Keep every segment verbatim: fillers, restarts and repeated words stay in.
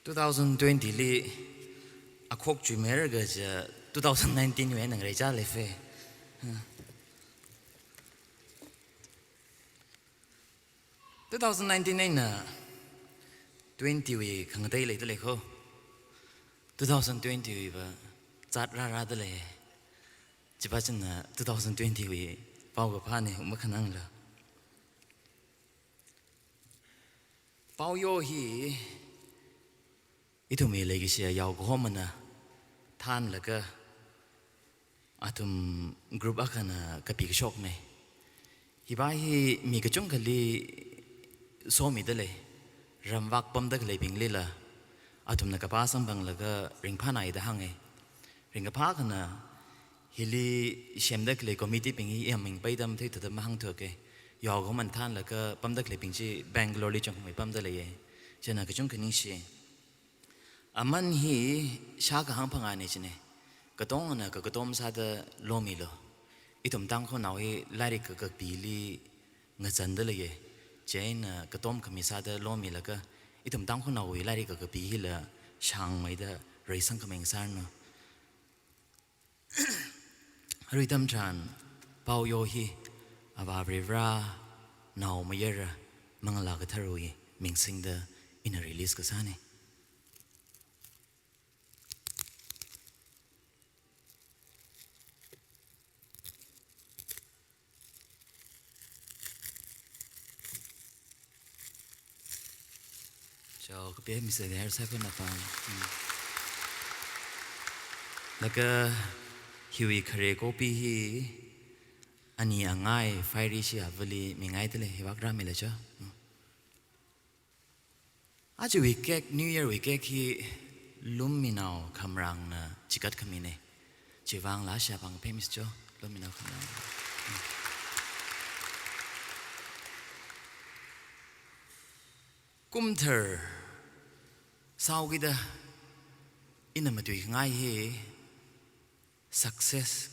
Two thousand twenty li akhok chuimeira kaja two thousand nineteen wui eina ngareichā leife. Two thousand nineteen eina twenty wui khangatei leidalei kho. Two thousand twenty wuiva zat rārādalei. Chiva china two thousand twenty wui paokaphāna, ungmakhanangla. Paoyo hi ithumwui leikashiya yaokahomana thānlaga athum group akhana kapikashokna. Hiva hi mi kachungkhali somidalei, ramvak pamda khaleibinglila athumna kapā samphanglaga ringphānai da hānga. Ringkaphā akhana hili semda khalei committee bing hi iyam ming paitam theithuda mahāngthuka. Yaokahomana thānlaga pamda khaleibing chi Bangalore li chungkhamei pamda leiya. China kachungkha ningshi. Aman hi shākahāng phangāna china. Katongana kakatom sāda lomilu. Ithum Tangkhulnao hi lairik kakapili ngazanda leiya. Chieina katom khami sāda lomilaga ithum Tangkhulnaowui lairik kakapi hila shāngmeida reisang khamei ngasāranu. Arui atam tharan paoyo hi Avā Varivarā, Naomayara, Manglā Katharawui ming singda ina release kasāna. Chao, kapi missionary saikora pam. Hmm. Laga hiwui khare copy hi ani angai fairy shi avali mingaidalei, hivak rāmila cha. Hmm. Ajawui cake, New Year wui cake hi Lumminao Khamrangna chikat khamina. Chivangla shapang phemis cho, Lumminao Khamrang. Kumthar sāhaokida ina matuingai hi success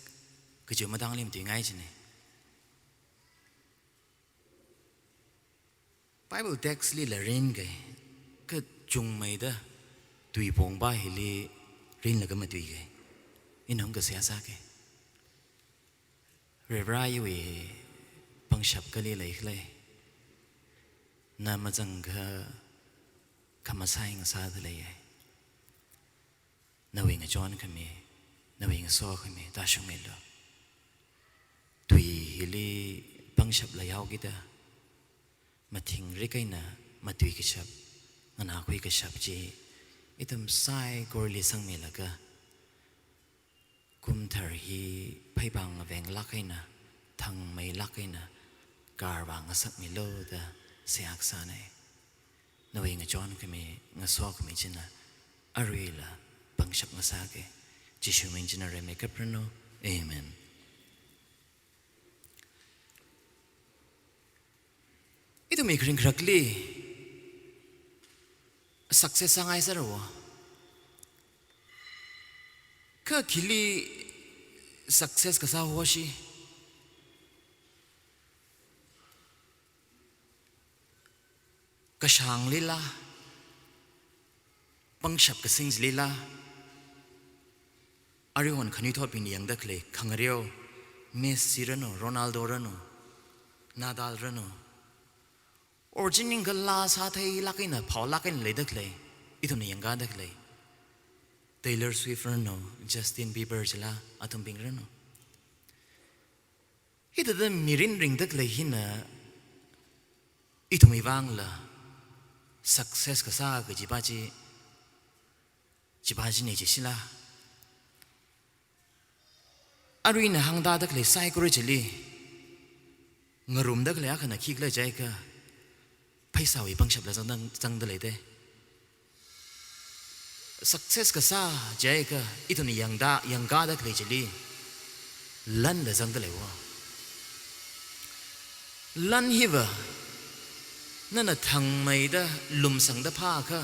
kaji matangli matuingai china. Bible text lila ringa, kachungmeida tui pongpa hili rinlaga matuiga. Ina hung kasā sāga. Varivarā iwui pangshap kali leikhala. Na mazangkha khamasai ngasāda leiya. Nawui ngachon khami, nawui ngaso khami tāshungmilu. Tui hili pangshap leihaokida, mathingrik eina matui kashap, nganākhui kashap chi ithum saikorali sangmilaga, kumthar hi pheipāng ngavenglāk eina, thangmeilāk eina, karvā ngasakmilu da seihā kasāna. Nawui ngachon khami, ngaso khami china aruila pangshap ngasāga. Jishu ming china reimikapranu. Amen. Ithumwui kharing kharakli success sāngai sāra wo. Kha khili success kasā hoshi? Kashānglila, pangshap kasing chilila, aruihon khanuithotbingna yangda khalei khangareo, Messi ranu, Ronaldo ranu, Nadal ranu, or chi ningkhala sātheilāk eina, phaolāk eina leida khalei, ithumna yangkāda khalei, Taylor Swift ranu, Justin Bieber chila, athumbing ranu. Hithāda mirin ringda khalei hina ithumwui vangla success kasā kajipa chi, chipa china jishila. Arui ina hāngda khalei saikora chili ngarumda khalei akhana khikhala jiakha, pheisāwui pangshapla zangda, zangda leida. Success kasā jiakha ithumna yangda, yangkāda khalei chili lanla zangda lei wo. Lan hiva nana thangmeida lumsangda phākha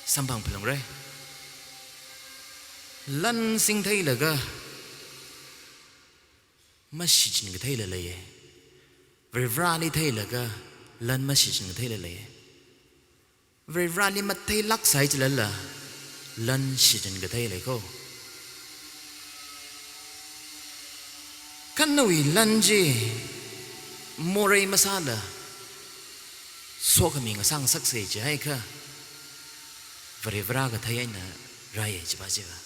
samphang phalungra. Lan singtheilaga mashichin katheila leiya. Varivarāli theilaga lan mashichin katheila leiya. Varivarāli matheilāk sāi chilala, lan shichin kathei lei ko. Kha nawui lan chi morei masāla, sokhami ngasā ngasaksa jiakha, Varivarā kathei eina rāya chiva chiva.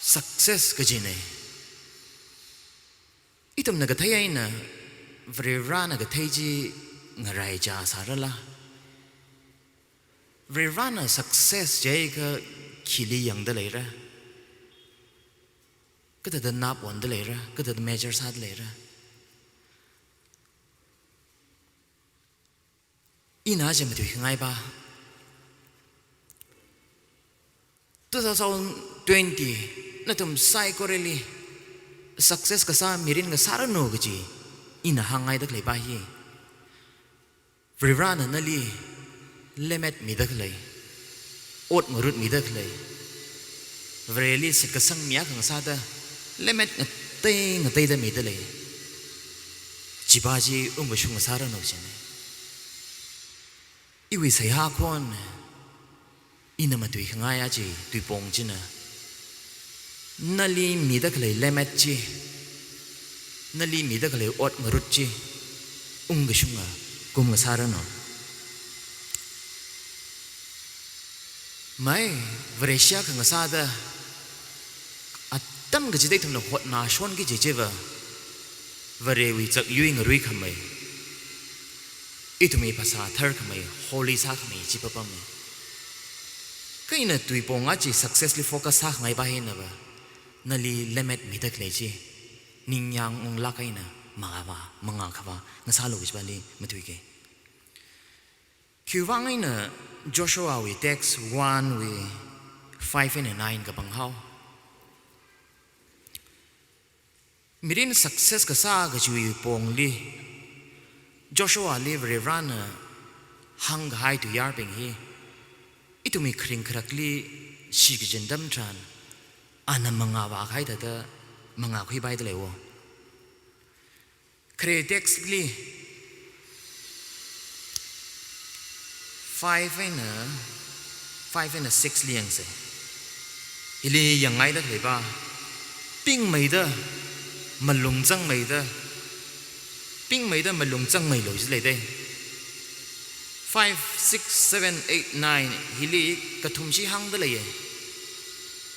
Success kajina. Ithumna kathei eina Varivarāna kathei chi ngaraicha sārala? Varivarāna success jiakha khili yangda leira? Kathāda naponda leira? Kathāda measure sāda leira? Ina aja matuikhangai pa, two thousand twenty nathum saikorali success kasā mirin ngasāranu kaji ina hāngngaida khalei pa hi, Varivarāna nali lemmet mida khalei, ot ngarut mida khalei, Vareli shitkasang mi akha ngasāda lemmet ngatei ngateida mida lei. Chiva chi ungkashung ngasāranu jina. Iwui seihā khon ina matuikhangai aja tuipong china, nali mida khalei lemmet chi, nali mida khalei ot ngarut chi ungkashunga kum ngasāranu. Mai, Vareshi akha ngasāda atam kachida ithumna hotnashonki kaji chiva, Varewui zakyui ngaruikhamei, ithumwui phasā tharkhamei, holy sākhamei chi papamna. Kha ina tuipong aja success li focus sākhangai pa hinava, nali lemmet mida khalei chi ningyāng unglāk eina mangava, mangakava ngasālu kaji pali matuiki. Khiwuivang eina Joshuawui text one wui five eina nine kapang hao. Mirin success kasā kajiwui pongli, Joshuali Varivarāna hāngkahai tuiyārbing hi, ithumwui kharing kharakli shikachin atam tharan, ana mangavākahai thāda mangakhui paida lei wo. Khare text li five eina, five eina six li yangsa. Hili yangngaida khalei pa, pingmeida malung zangmeida, pingmeida malung zangmeilu jilei dei. Five, six, seven, eight, nine hili kathum chi hāngda leiya.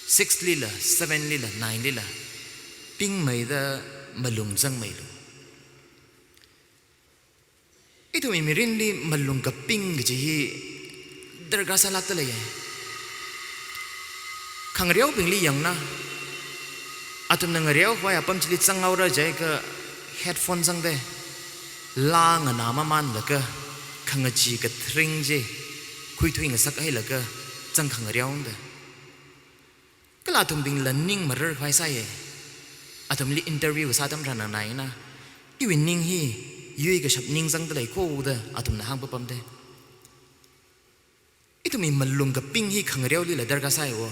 Six lila, seven lila, nine lila, pingmeida malung zangmeilu. Ithumwui mirinli malung kaping kaji hi darkar sālākda leiya. Khangareobingli yangna, athumna ngareokhavai apam chili zanghaora jiakha headphone zangda, laa nganā mamānlaga, khangachee kathring chi khuithui ngasakhailaga zang khangareoda. Kala athumbingla ning mararkhavai sāya. Athumli interview kasā atam tharan nanaina, iwui ning hi yuikashap ning zangda lei ko da athumna hāngpapamda. Ithumwui malung kaping hi khangareolila darkar sāya wo.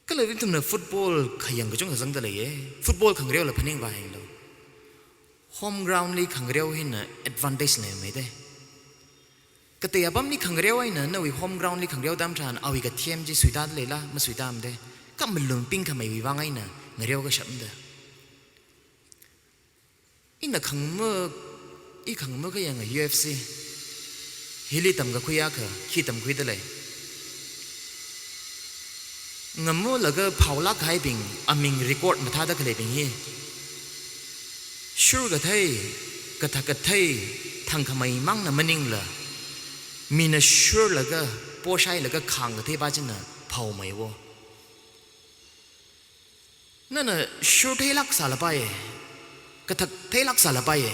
Kala ithumna football khayang kachungkha zangda leiya. Football khangareola phaningvā hānglu. Home ground li khangareo hina advantage leimeida. Katei apamli khangareo eina nawui home ground li khangareo atam tharan awui kathem chi suitāda leila, masuitāmada. Kha malung pingkhameiwui vang eina ngareo kashapmada. Ina khangma, i khangma kayanga U F C. Hili tamkakhui akha khi tamkhuida lei. Ngamolaga phaolāk kahaibing, aming record mathāda khaleibing hi, shur kathei, kathak kathei thangkhamei mangna maningla, mina shurlaga, poshailaga khāng kathei pa china phaomei wo. Nana shur theilāk sālapai, kathak theilāk sālapai.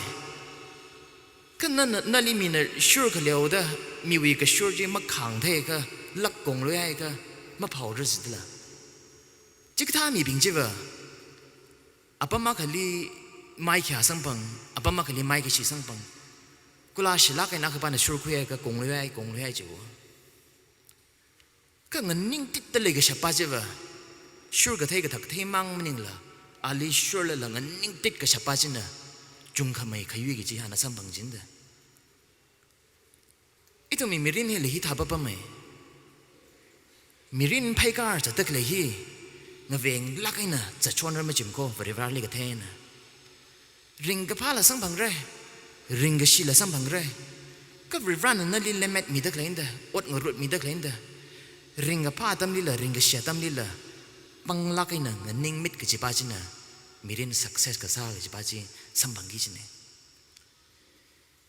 Kha nana, nali mina shur khaleoda, miwui kashur chi makhāng theiakha, lāk konglui haiakha, maphaora jidala. Chikathā mibing chiva, apam akhali mai khayā samphang, apam akhali mai kashi samphang. Kula shilāk eina akhapana shurkhui haiakha konglui hai, konglui hai jiwo. Kha nganingtitda leikashap pa chiva, shur kathei kathak kathei mang maningla, ali shurlala nganingtit kashap pa china chungkhamei khayui kaji hāngna samphang jida. Ithumwui mirin hili hithā papamei. Mirin pheikar zatda khalei hi ngavenglāk eina zatshonra machim ko, Varivarali kathei eina. Ringkaphāla samphangra, ringkashila samphangra. Kha Varivarana nali lemmet mida khalei eina da, ot ngarut mida khalei eina da, ringkaphā atamlila, ringkashi atamlila panglāk eina nganingmit kajipa china mirin success kasā kajipa chi samphangki kajina.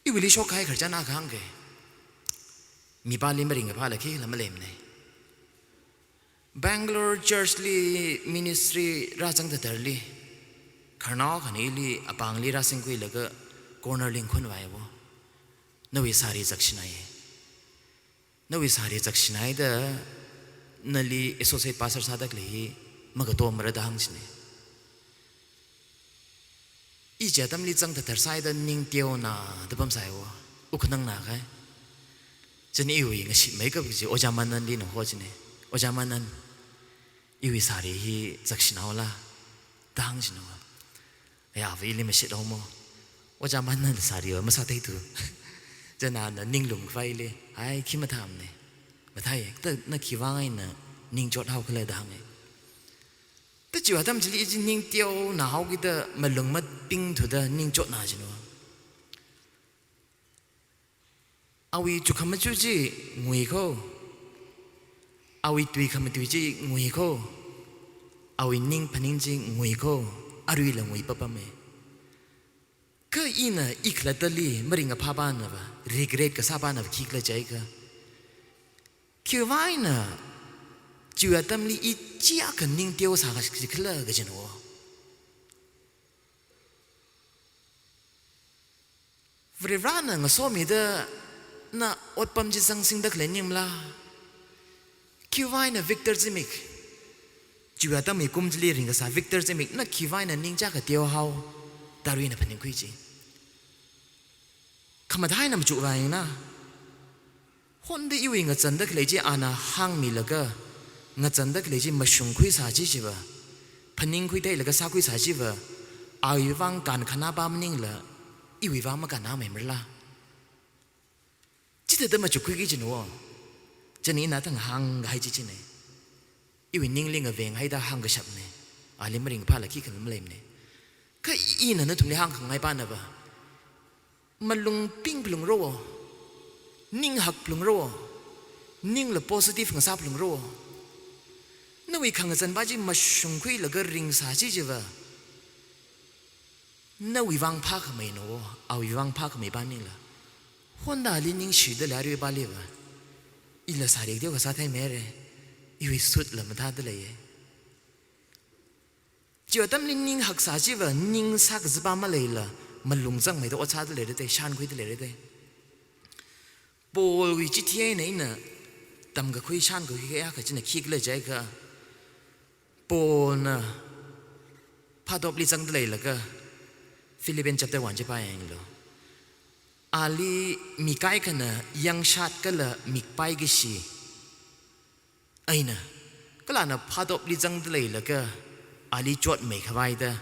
Iwuili shokkahai khararchan akha hāngke. Mipāli maringkaphāla khila maleimana. Bangalore Church li ministry rāzang tatarli, khararnao akhana ili apāngli rāsingkhuilaga corner li ngakhunvai wo. Nawui sari zakshinai. Nawui sari zakshinaida nali associate pastor sāda khalei hi makatomara da hāngchina. I chi atamli zang tatar sāhaida ning teonada pamsai wo. Ukhanangna khai. Chieina iwui ngashitmeikap kaji Ojā Mananli na hochina. Ojā Manan, iwui sari hi zakshinaola da hāngchina wo. Ayā, va ili mashit haomo. Ojā Mananla sariva masātheitu. Chieina ana ninglum khavai ili, ai, khi mathāmana. Mathāi, kha na khiwuivang eina ningchot haokhala da hānga. Kha chiwui atam chili i chi ning teonā haokida malung mapingthuda ningchotna jina wo. Awui chukhamachu chi ngui ko. Awui tui khamatui chi ngui ko. Awui ning phaning chi ngui ko. Aruila ngui papama. Kha ina i khalattali maringkaphāpana va, regret kasāpana va khikhala jiakha, khiwuivang eina chiwui atamli i chiyākha ning teo sākashikhala kajina wo. Varivarana ngasomida na otpam chi zangsingda khalei maningmala? Khiwuivang eina Victor Zimik, chiwui atam mikumli ringkasā Victor Zimik, na khiwuivang eina ning chiyākha teo hao, da aruina phaningkhui chi. Khamathā eina machukvai na. Honda iwui ngachanda khalei chi ana hāngmilaga, ngachanda khalei chi mashungkhuisā chi chiva, phaningkhui theilaga sākhuisā chiva, awuivang kankhanapa maningla, iwuivang makannameimala? Chithāda machukkhuiki jina wo. Chieina ina thang hāngkahai chi china. Iwui ningli ngavenghaida hāngkashapna. Ali maringphāla khikhala maleimana. Kha ina nathumli hāngkhangaipana va, malung pingphalungra wo. Ning hakphalungra wo. Ningla positive ngasāphalungra wo. Nawui khangazanpa chi mashungkhuilaga ringsā chi chiva, nawuivang phākhameina wo, awuivang phākhameipa maningla. Honda ali ningshida lei aruipali va. Ila sari teo kasā theimeira. Iwui suitla mathāda leiya. Chiwui atamli ning haksā chiva, ning sākazipa maleila, malung zangmeida ot sāda leira da, shānkhuida leira da. Paulwui chithi eina ina tamkakhui shānkakhui kayākha china khikhala jiakha, Paulna phatopli zangda leilaga, Philippian chapter one chi pāyanglu. Ali mi kaikhana yangshat kala mikpai kashi eina, kala ana phatopli zangda leilaga, ali chotmei khavaida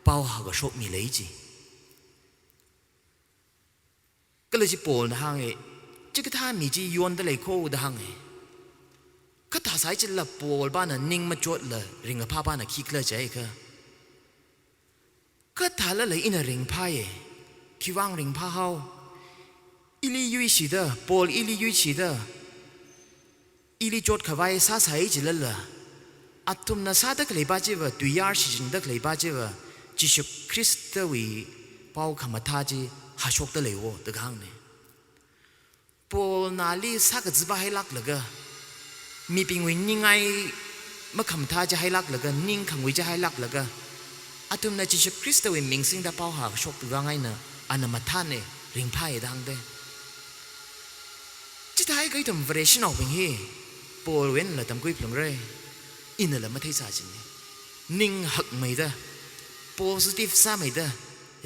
pao hākashok mi lei chi. Kala chi Paulna hānga, chikathā mi chi yonda lei ko da hānga. Kha thāsai chila Paulpana ning machotla ringkaphāpana khikhala jiakha, kha thālala ina ringphāya. Khiwuivang ringphā hao? Ili yuishida, Paul ili yuishida, ili chotkhavai sāsai chilala, athumna sāda khaleipa chiva, tuiyār shichinda khaleipa chiva, Jishu Khristawui pao khamathā chi hāshokda lei wo da kahāngna. Paulna ali sākazipa hailāklaga, mibingwui ningai makhamathā chi hailāklaga, ning khangui chi hailāklaga, athumna Jishu Khristawui ming singda pao hākashoktuivang eina, ana mathāna, ringphāya da hāngda. Chithākha ithum Vareshinaobing hi, Paulwui einala tamkhuiphalungra, inala matheisā china. Ning hakmeida, positive sāmeida,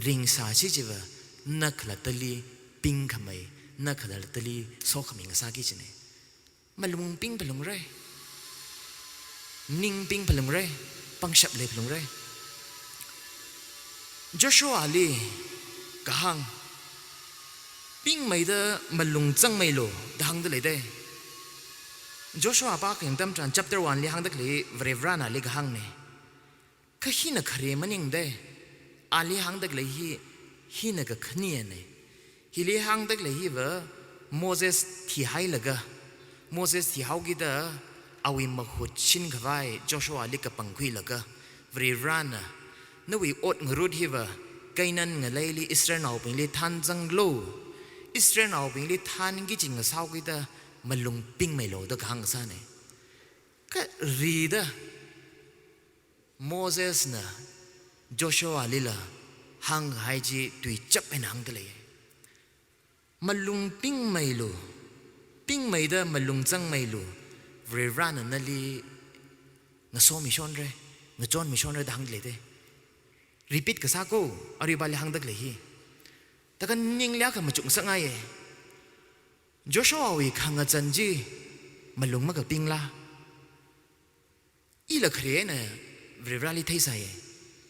ringsā chi chiva, na khalattali pingkhamei, na khalattali sokhamei ngasāki jina. Malung pingphalungra. Ning pingphalungra. Pangshap leiphalungra. Joshuali kahāng. Pingmeida malung zangmeilu da hāngda leidei. Joshua pākhayang atam tharan chapter one li hāngda khalei Varivarana ali kahāngnei. Kha hina khare maningdei. Ali hāngda khalei hi, hina kakhanine. Hili hāngda khalei hiva Moses thihailaga, Moses thihaokida awui mahut shinkhavai Joshua li kapangkhuilaga, Varivarana, nawui ot ngarut hiva Canaan ngaleili Israelnaobingli thānzanglu. Israelnaobingli thānki kaji ngasāhaokida malung pingmeilu da kahāng sānei. Kha rida Mosesna Joshualila hāngkahai chi tui chap eina hāngda lei. Malung pingmeilu, pingmeida malung zangmeilu, Varivarana nali ngasomishonra, ngachonmishonra da hāngda leidei. Repeat kasā ko, aruipali hāngda khalei hi. Thākha ningli akha machukngasakngaiye. Joshuawui khangazan chi malung makapingla? Ila khare eina Varivarali theisāye,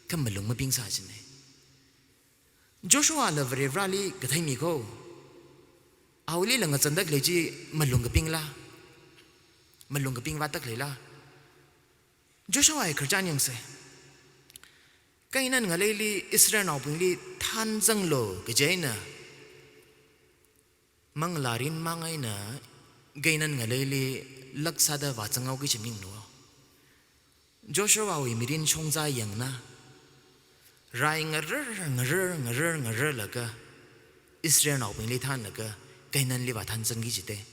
kha malung mapingsā jine. Joshuala Varivarali katheimi ko, awuilila ngazanda khalei chi malung kapingla? Malung kaping vātda khaleila? Joshuawui khararchan yangsei. Canaan ngaleili Israelnaobingli thānzanglu kaji eina manglā rin mang eina Canaan ngaleili laksāda vāzanghaoki kaji maninglu. Joshuawui mirin shongza yangna, rai ngarar, ngarar, ngarar, ngararlaga, Israelnaobingli thānlaga, Canaanli vāthānzangki jidei.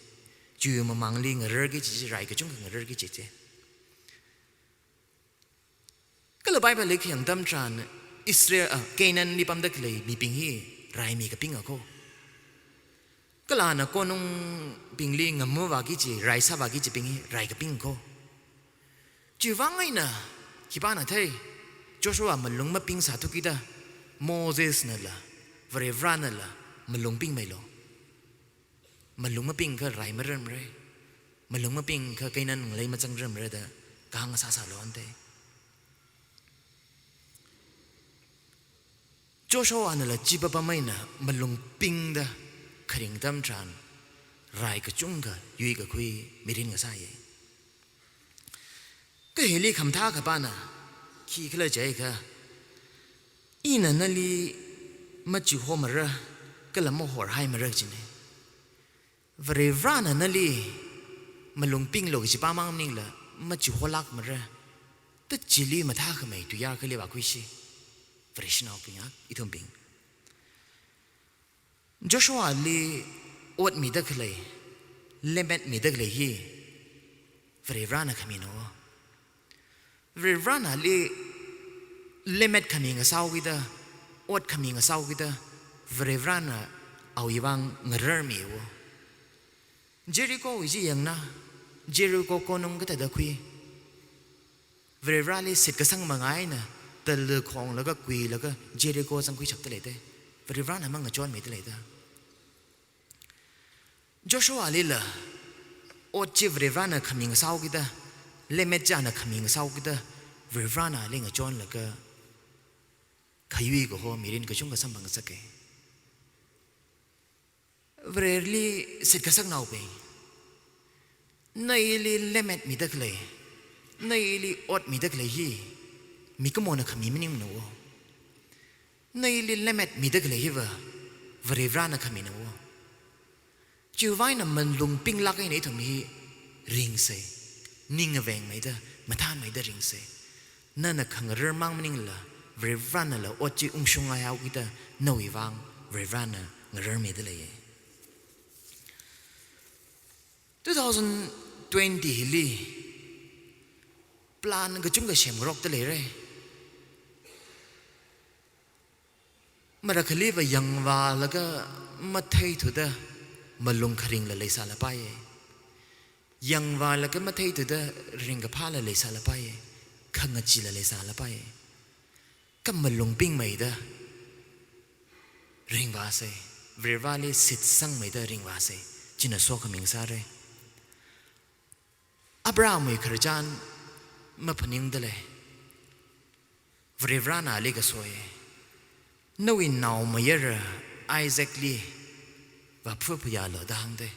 Chiwui mamangli ngararki kaji chi, rai kachungkha ngararki jidei. Kala Bible li khayang atam tharan Israel, ah, Canaanli pamda khalei mibing hi raimi kapinga ko. Kala ana konungbingli ngamavāki kaji, rai sāvāki kajibing hi rai kapinga ko. Chiwui vang eina khipāna thei, Joshua malung mapingsāthukida, Mosesnala, Varivaranala malung pingmeilu. Malung mapingakha rai mararmara. Malung mapingakha Canaan ngalei mazangrarmara da kahāng sāsālu ante. Joshuanala chi papam eina malung pingda kharing atam tharan rai kachungkha yuikakhui mirin ngasāye. Kha hili khamathā akhapana khikhala jiakha, ina nali machihomara, kala mahorhaimara kajine. Varivarana nali malung pinglu kaji pamang maningla machiholākmara. Ta chili mathākhamei tuiyār akhali vākhuisi. Vareshinaobing, ah, ithumbing. Joshuali ot mida khalei, lemmet mida khalei hi Varivarana khamina. Varivaranali lemmet khami ngasāhaokida, ot khami ngasāhaokida, Varivarana awui vang ngararmiwo. Jerichowui chi yangna, Jericho konung kathāda khui. Varivarali shitkasang manga eina, tala khonglaga kuilaga Jericho zangkhuishapda leidei. Varivarana mangachonmida leida. Joshualila ot chi Varivarana khami ngasāhaokida, lemmet chi ana khami ngasāhaokida, Varivaranali ngachonlaga khayui kaho mirin kachungkha samphang ngasake. Vareli shitkasaknaobing, naili lemmet mida khalei, naili ot mida khalei hi mikumona khami maningmanawo. Naili lemmet mida khalei hiva Varivarana khaminawo. Chiwui vang eina malung pinglāk eina ithum hi ringsei, ning ngavengmeida, mathānmeida ringsei. Nana khangarar mang maningla, Varivaranala ot chi ungshungngai haokida, nawui vang Varivarana ngararmida leiye. Two thousand twenty hili plan kachungkha semngarokda leira. Marakhaliva yangvālaga matheithuda malung kharingla leisālapaiye. Yangvālaga matheithuda ringkaphāla leisālapaiye. Khangachila leisālapaiye. Kha malung pingmeida ringvāsei. Varivarali shitsangmeida ringvāsei. China sokhami ngasāra. Abrahamwui khararchan maphaningda lei. Varivarana ali kasoye. Nawui naomayara Isaacli vāphaphayālu da hāngda.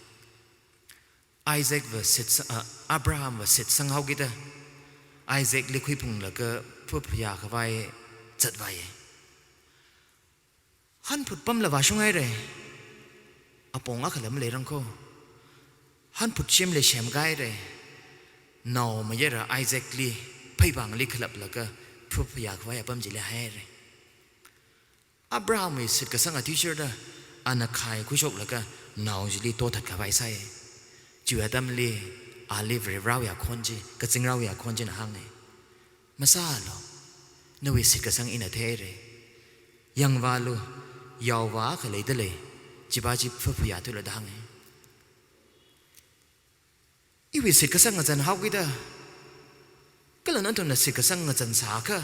Isaacva shitsa-, ah, Abrahamva shitsanghaokida, Isaacli khuiphunglaga phaphayā khavai zatvāya. Hanphut pamla vāshunghaira. Apong akhala maleirangkho. Hanphut shimli shemkahaira. Naomayara Isaacli pheivangli khalaplaga phaphayā khavai apam chili haira. Abrahamwui shitkasang athishurda ana khai khuishoklaga nao chili tothat khavai sāya. Chiwui atamli ali Varivarawui akhon chi, kazingraowui akhon china hānga, "Masālu, nawui shitkasang ina theihaira. Yangvālu, yaovā akha leidalei, chiva chi phaphayāthuilu," da hānga. Iwui shitkasang ngazanhaokida, kala nathumna shitkasang ngazansākha,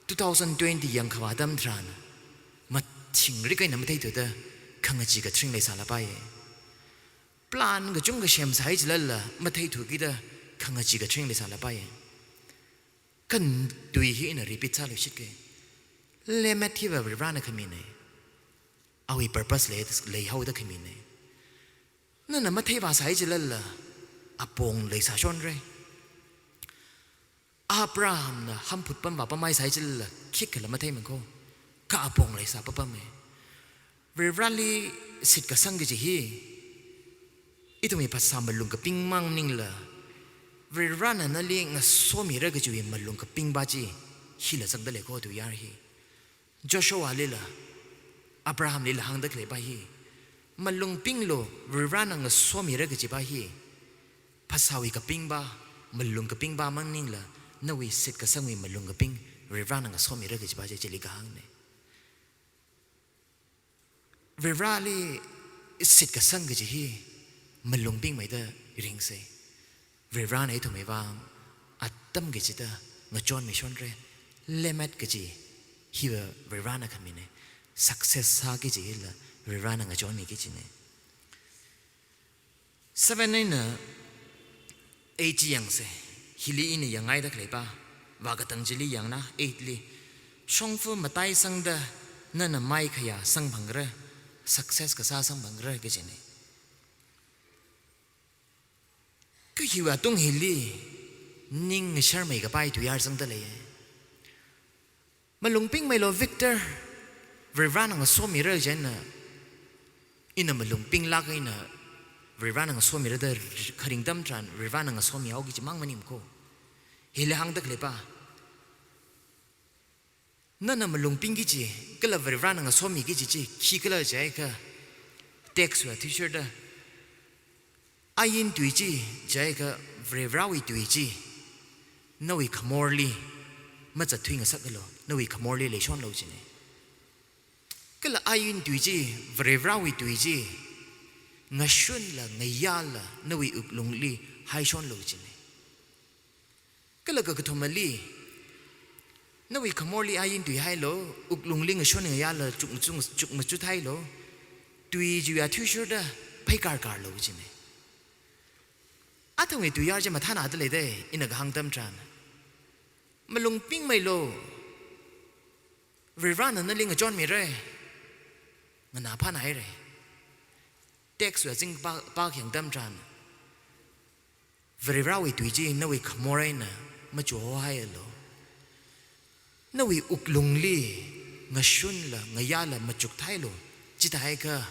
two thousand twenty yangkhavā atam tharan, mathingrik eina matheithuda khangachee katharing leisālapaiya. Plan kachungkha semsai chilala matheithukida khangachee katharing leisālapaiya. Kha tui hi ina repeat sāluishitka. Lamech hiva Varivarana khamina. Awui purpose lei, leihaoda khamina. Nana matheivāsai chilala apong leisāshonra. Abrahamna hanphut pam vāpamhaisai chilala khikhala matheimangkho, kha apong leisā papama. Varivarali shitkasang kaji hi ithumwui phasā malung kapingmang maningla, Varivarana nali ngasomira kajiwui malung kapingpa chi hila zangdaleikho, tuiyār hi. Joshualila, Abrahamlila hāngda khaleipa hi, malung pinglu, Varivarana ngasomira kajipa hi phasāwui kapingpa, malung kapingpa maningla, nawui shitkasangwui malung kaping Varivarana ngasomira kajipa chi chili kahāngna. Varivarali shitkasang kaji hi malung pingmeida ringsa. Varivarana ithumwui vang atam kachida ngachonmishonra. Lamech kaji hiva Varivarana khamina. Success sāki kajila Varivarana ngachonmiki kajina. Seven eina eight chi yangsa. Hili ina yangngaida khaleipa, vākatang chili yangna, eight li, "Shongfa mataisangda nana maikhayā samphangra, success kasā samphangra," kajina. Kha hiwui atung hili ning ngasharmei kapai tuiyār zangdalei. Malung pingmeilu Victor, Varivarana ngasomira chieina, ina malung pinglāk eina Varivarana ngasomira da kharing atam tharan Varivarana ngasomihaoki kajimang maningkho. Hili hāngda khaleipa, nana malung pingki kaji, kala Varivarana ngasomiki kaji chi khikhala jiakha, text wui athishurda, ain tui chi jiakha Varivarawui tui chi nawui khamorli mazatthui ngasakalu, nawui khamorli leishonlu kajina. Kala ain tui chi, Varivarawui tui chi ngashunla ngayāla nawui wuklungli haishonlu kajina. Kala kakathumali, nawui khamorli ain tuihailu, wuklungli ngashun ngayāla chukmachut, chukmachuthailu, tui chiwui athishurda pheikārkārlu kajina. Athumwui tuiyār chi mathānada leida, ina kahāng atam tharan. Malung pingmeilu, Varivarana nali ngachonmira, nganāphānhaira. Text wui azing pā, pākhayang atam tharan, Varivarawui tui chi nawui khamor eina machuhailu. Nawui wuklungli ngashunla ngayāla machukthailu. Chithākha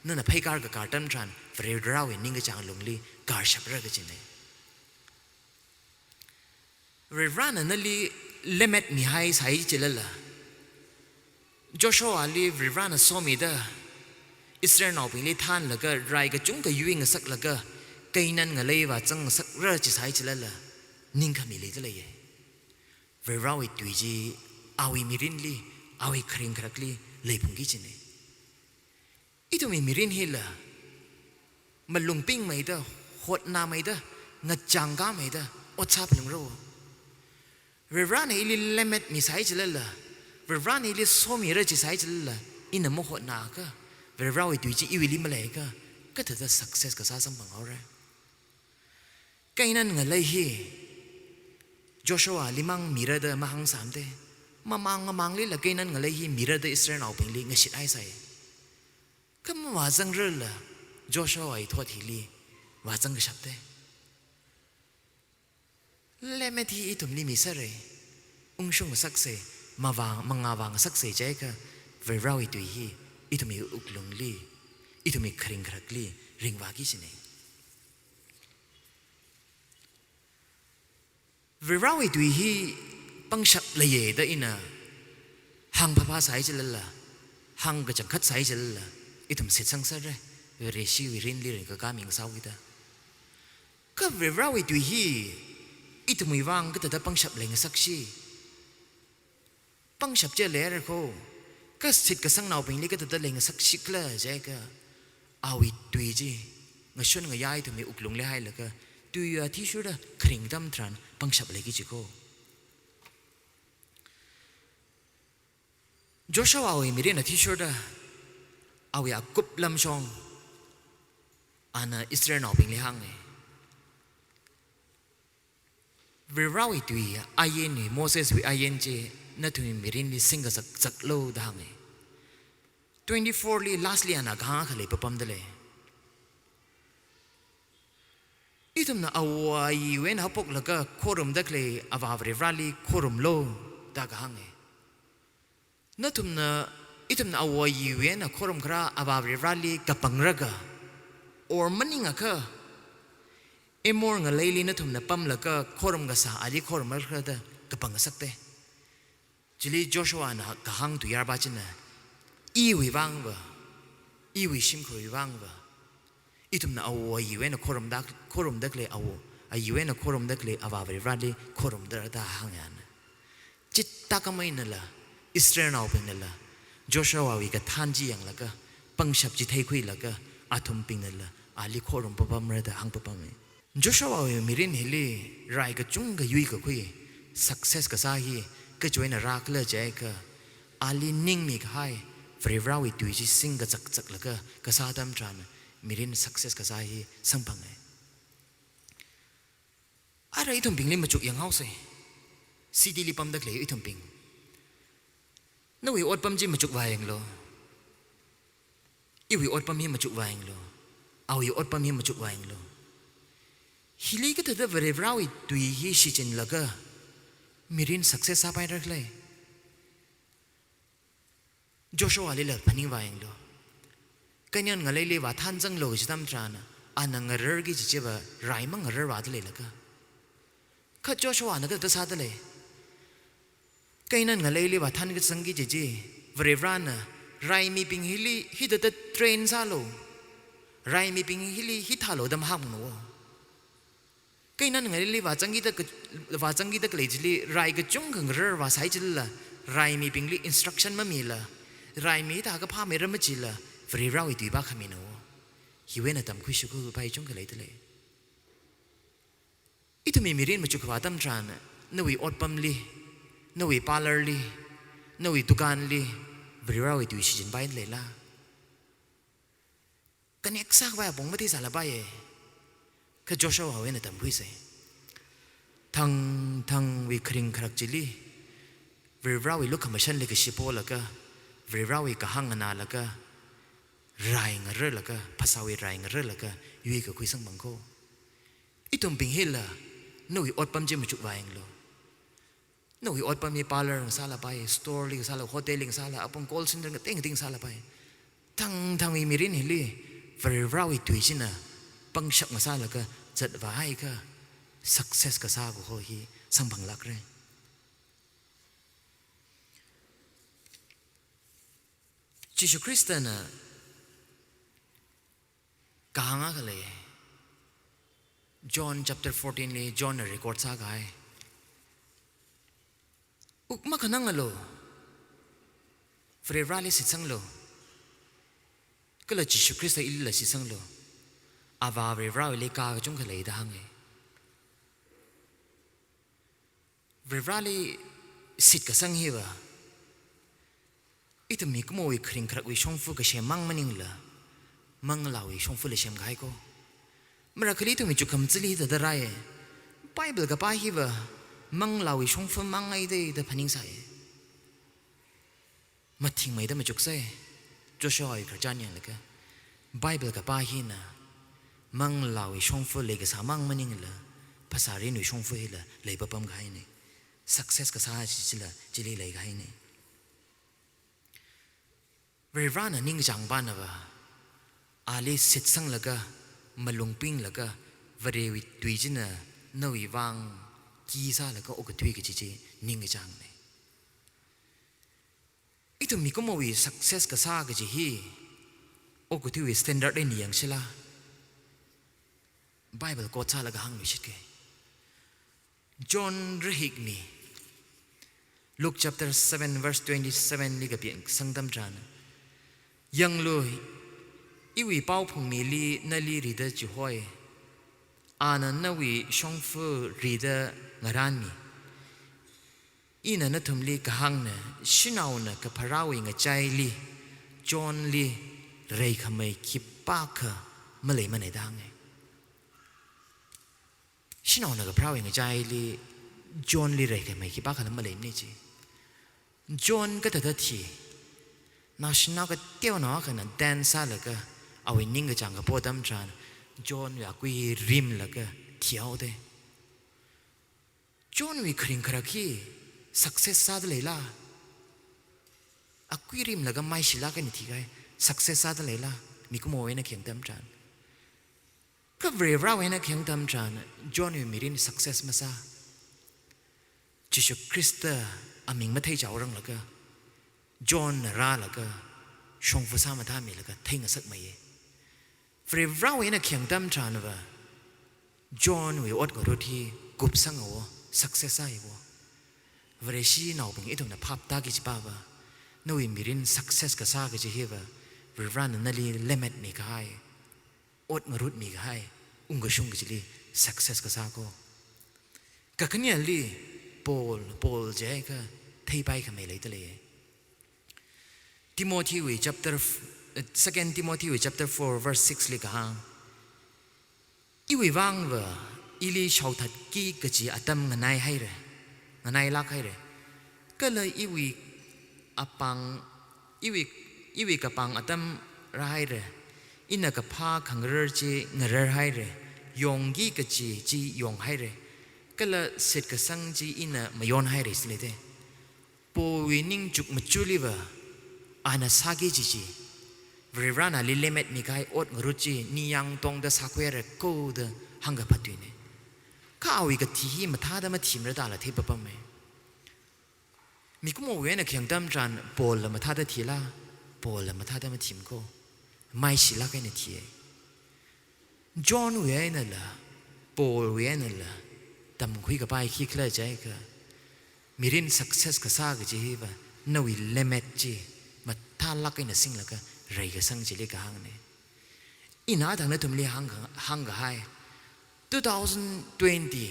nana pheikār kakār atam tharan Varivarawui ningkachāng lungli kārshapra kajina. Varivarana nali lamech mihaisai chilala, Joshuali Varivarana somida, Israelnaobingli thānlaga rai kachungkha yuingasaklaga, Canaan ngalei vāzang ngasakra chisai chilala, ningkhami leidalei. Varivarawui tui chi awui mirinli, awui kharing kharakli leiphungki kajina. Ithumwui mirin hila malung pingmeida, hotnāmeida, ngachang kāmeida ot sāphalungra. Varivarana ili lamech misai chilala, Varivarana ili somira chisai chilala, ina mahotnāakha, Varivarawui tui chi iwuili maleiakha, kathāda success kasā samphanghaora. Canaan ngalei hi Joshuali mang mira da mahāngsāmada. Mamang mamanglila Canaan ngalei hi mira da Israelnaobingli ngashit haisai. Kha mavāzangrarla Joshuawui thot hili vāzang kashapte. Lemmet hi ithumli misāre, ungshung ngasakse, mavā, mangā vāngasakse jiakha Varivarawui tui hi ithumwui wuklungli, ithumwui kharing kharakli ringvāki kajine. Varivarawui tui hi pangshap leiya da ina hāngphāphā sāi chilala, hāngkachangkhat sāi chilala, ithum shitsang sāre, Vareshi mirinli ringkakā mi ngasāhaoki da. Kha Varivarawui tui hi ithumwui vang kathāda pangshap leingasakshi. Pangshap chi leira kho, kha shitkasangnaobingli kathāda leingasakshikhala jiakha, awui tui chi ngashun ngayā ithumwui wuklungli hailaga, tui athishurda kharing atam tharan pangshap leiki kaji kho. Joshuawui mirin athishurda, awui akup lamshong, ana Israelnaobingli hānge. Varivarawui tui ain hi, Moseswui ain chi nathumwui mirinli singkazakzaklu da hānge. Twenty-four li lastly ana kahāng akha lei papamda lei. Ithumna awo ayiwui eina haophoklaga khorumda khalei Avā Varivarali khorumlu da kahānge. Nathumna, ithumna awo ayiwui eina khorumkharā Avā Varivarali kapangraga, or maningakha Amor ngaleili nathumna pamlaga khorumkasā ali khorumrakhala da kapang ngasakte. Chili Joshuana kahāng tuiyār pa china, iwui vangva, iwui shimkhurwui vangva, ithumna awo ayiwui eina khorumda, khorumda khalei awo, ayiwui eina khorumda khalei Avā Varivarali khorumda da hāngyāna. Chithākhameina la, Israelnaobingna la, Joshuawui kathān chi yanglaga, pangshap chi theikhuilaga, athumbingna la ali khorum papamra da hāng papame. Joshuawui mirin hili rai kachungkha yuikakhui, success kasā hi kachiwui eina rākhala jiakha, ali ningmi kahai Varivarawui tui chi singkazakzaklaga kasā atam tharan mirin success kasā hi samphange. Ara ithumbingli machuk yanghaose. City li pamda khalei ithumbing. Nawui otpam chi machukvā yanglu. Iwui otpam hi machukvā yanglu. Awui otpam hi machukvā yanglu. Hili kathāda Varivarawui tui hi shichinlaga mirin success sāpaira khala. Joshualila phaningvā yanglu. Canaan ngaleili vāthanzanglu kaji atam tharan, ana ngararki kaji chiva rai mangararvāda leilaka. Kha Joshuana kathāda sāda lei. Canaan ngaleili vāthankazangki kaji chi, Varivarana, raimibing hili hithāda train sālu. Raimibing hili hithālu da mahāngmana. Canaan ngaleili vāzangkida ka-, vāzangkida khalei chili rai kachungkha ngararvāsai chilala, raimibingli instruction mamila, raimi hithākha phāmeira majila, Varivarawui tui pa khamina. Hiwui eina tamkhuishok kapai chungkha leida lei. Ithumwui mirin machukkhavā atam tharan, nawui otpamli, nawui parlour li, nawui dukanli, Varivarawui tui shichinpaida leila. Connect sākhavai apong matheisālapaiye. Kha Joshuawui eina tamkhuise. Thangthangwui kharing kharak chili, Varivarawui lukhamashanli kashi polaga, Varivarawui kahāng nganālaga, rai ngararlaga, phasāwui rai ngararlaga, yuikakhui samphang kho. Ithumbing hila, nawui otpam chi machukvā yanglu. Nawui otpam hi parlour ngasālapai, store li ngasāla, hotel li ngasāla, apong call center ngatei ngatei ngasālapai. Thangthangwui mirin hili, Varivarawui tui china pangshap ngasālaga zatvāhaiakha, success kasā kaho hi samphanglākra. Jishu Khristana kahāng akha lei. John chapter fourteen li Johnna record sākahai. Wuk makhanangalu. Varivarali shitsanglu. Kala Jishu Khrista ilila shitsanglu. Avā Varivarawuili kā kachungkha lei da hānge. Varivarali shitkasang hiva, ithum mikumowui kharing kharakwui shongfa kasem mang maningla, manglāwui shongfala semkahai kho. Marakhali ithumwui chukkhamathāli hithāda rāye. Bible kapā hiva, manglāwui shongfa mangngaide da phaningsāye. Mathingmeida machuksai, Joshuawui khararchan yanglaga, Bible kapā hina, manglāwui shongfa leikasā mang maningla, phasārinwui shongfa hila leipapam kahaina. Success kasā chi chila, chili leikahaina. Varivarana ningkachāngpana va, ali shitsanglaga, malung pinglaga, Varewui tui china nawui vang khi sālaga okathui kaji chi ningkachāngna. Ithum mikumowui success kasā kaji hi, okathuiwui standard eina yangshila, Bible quote sālaga hāngluishitke. John rahikmi, Luke chapter seven verse twenty-seven li kaphaning sangtam tharan, yanglu, iwui paophungmili nali rida chihoi, ana nawui shongfa rida ngaranmi. Ina nathumli kahāngna, shanaona kapharāwui ngachaili, Johnli reikhamei khipākha maleimana da hānga. Shanaona kapharāwui ngachaili, Johnli reikhamei khipākhala maleimana chi. John kathāda thi, naoshinao kateonao akhana dance sālaga, awui ningkachāng kapo atam tharan, Johnwui akui rimlaga thihaoda. Johnwui kharing kharak hi success sāda leila? Akui rimlaga maishilāk eina thikahai, success sāda leila? Mikumowui eina khayang atam tharan. Kha Varivarawui eina khayang atam tharan, Johnwui mirin success masā. Jishu Khrista aming matheichaoranglaga, Johnna rālaga, shongfa sāmathāmilaga theingasakmeiya. Varivarawui eina khayang atam tharan va, Johnwui ot ngarut hi kupsanghaowa, success sāhaowa. Vareshinaobing ithumna phap tāki kajipa va, nawui mirin success kasā kaji hi va, Varivarana nali lemmet mikahai, ot ngarut mikahai, ungkashung kajili success kasā ko. Kakhaneli Paul, Paul jiakha theipai khamei leida lei. Timothy wui chapter f-, eh, Second Timothy wui chapter four verse six li kahāng, iwui vang va, ili shaothatki kaji atam nganaihaira, nganailāk haira. Kala iwui apāng, iwui, iwui kapāng atam rāhaira. Ina kaphā khangarar chi ngararhaira. Yongki kaji chi yonghaira. Kala shitkasang chi ina mayonhaira sile de. Paulwui ningchuk machuli va, ana sāki kaji chi, Varivarana ali lemmet mikahai ot ngarut chi, ningyāng tongda sākhuihaira ko da hāngkaphat tuina. Kha awui kathi hi mathāda mathimra dala theipapama. Mikumowui eina khayang atam tharan, Paul la mathāda thila, Paul la mathāda mathim ko. Maishilāk eina thiya. Johnwui einala, Paulwui einala, tamkhui kapai khikhala jiakha, mirin success kasā kaji hi va, nawui lemmet chi mathālāk eina singlaga reikasang chili kahāngna. Ina athang nathumli hāngkha-, hāngkahai, two thousand twenty,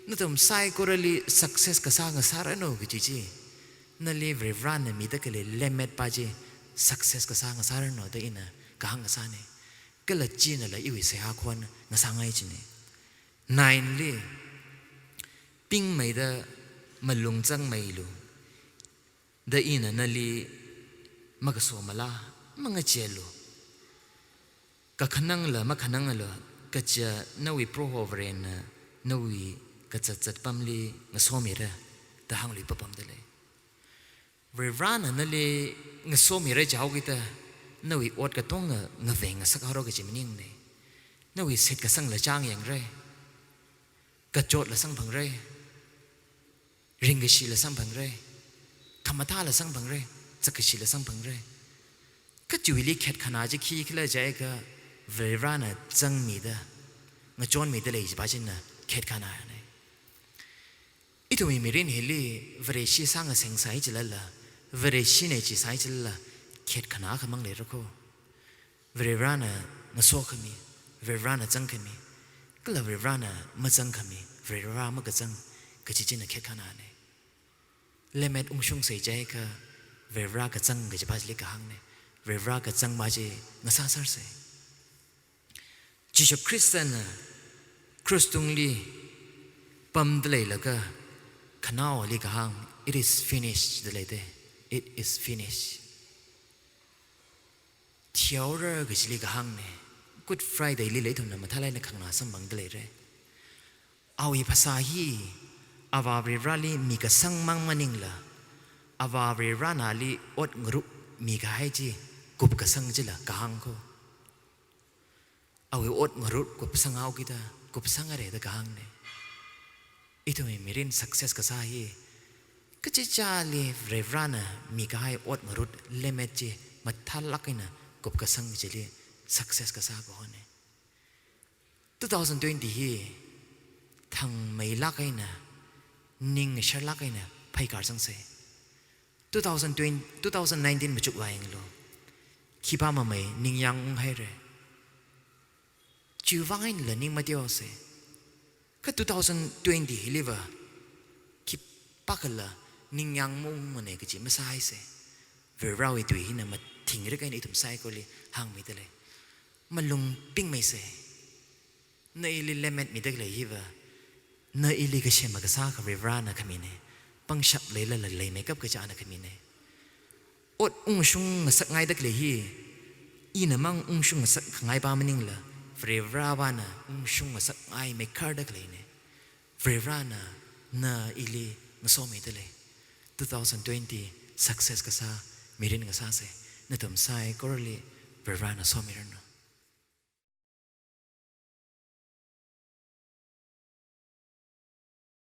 nathum saikorali success kasā ngasāranu kaji chi, nali Varivarana mida khalei lemmetpa chi success kasā ngasāranu da ina kahāng kasāna. Kala chinala iwui seihā khon ngasāngai china. Nine li, pingmeida malung zangmeilu, da ina nali makasomala, mangachelu. Kakhanangla makhanangla, kaja nawui Proho Varena nawui kazat zatpamli ngasomira, da hāngluipapamda lei. Varivarana nali ngasomira jihaokida, nawui ot katonga ngaveng ngasakhaora kaji maningmana. Nawui shitkasangla chāngyangra, kachotla samphangrai, ringkashila samphangrai, khamathāla samphangrai, zakkashila samphangrai. Kha chiwuili khetkhana chi khikhala jiakha, Varivarana zangmida, ngachonmida lei kajipa china khetkhana na. Ithumwui mirin hili Vareshi sāngaseng sāi chilala, Vareshina chi sāi chilala, khetkhana akhamang leira ko. Varivarana ngasokhami, Varivarana zangkhami, kala Varivarana mazangkhami, Varivara makazang, kaji china khetkhana na. Lemmet ungshungsa jiakha, Varivara kazang kajipa chili kahāngna. Varivara kazangpa chi ngasāsārsai. Jishu Khristana krus tungli pamda leilaga, khanaoli kahāng, "It is finished," da lei de. "It is finished." yaora kajili kahāngna. Good Friday lila ithumna mathālāk eina khangna samphangda leira. Awui phasā hi Avā Varivarāli mikasang mang maningla, Avā Varivarāna ali ot ngarut mikahai chi kupkasang chila kahāng ko. Awui ot ngarut kupsang haokida, kupsang haira da kahāngna. Ithumwui mirin success kasā hi, kachichāli Varivarāna mikahai ot ngarut lemmet chi mathālāk eina kupkasang chili success kasā kahona. Two thousand twenty hi thangmeilāk eina, ningsharlāk eina phaikar sangsa. Two thousand twenty, two thousand nineteen machukwui eina lo, khipā mamei ningyāng unghaira. Chiwui vang einala ning mateosa. Kha two thousand twenty hiliva khipākhala ningyāng maungmana kaji masāhaisa. Varivarāwui tui hina mathingrik eina ithum saikora hāngmida lei. Malung pingmeisa. Na ili lemmet mida khalei hiva, na ili kasem kasā kha Varivarāna khamina. Pangshap leilala leimeikap kaja ana khamina. Ot ungshung ngasakngaida khalei hi, ina mang ungshung ngasak khangai pa maningla, Varivarāvāna ungshung ngasakngai meikarda khaleina. Varivarāna na ili ngasomida lei. Two thousand twenty success kasā mirin ngasāsa. Nathum saikorali Varivarāna somiranu.